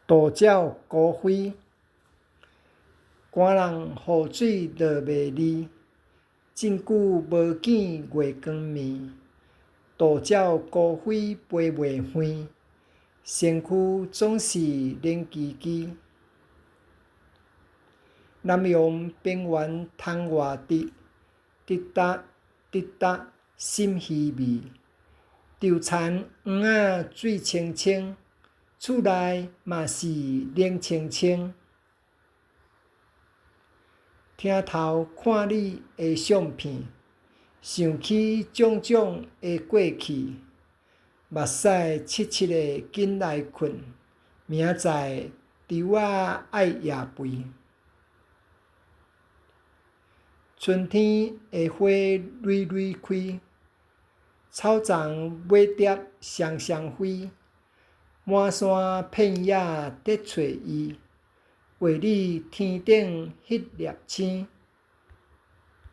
渡鳥孤飛，寒人雨水落袂離，真久無見月光暝。渡鳥孤飛飛袂遠，身軀總是冷吱吱。南陽平原窗外直，直達直達心稀微。稻田塱仔水清清，厝內嘛是冷清清。廳頭看你的相片，想起種種的過去，目屎溼溼的緊來睏，明載豬仔愛掖被。春天的花蕊蕊開，草叢尾蝶雙雙飛，滿山遍野佇揣伊，畫你天頂彼粒星。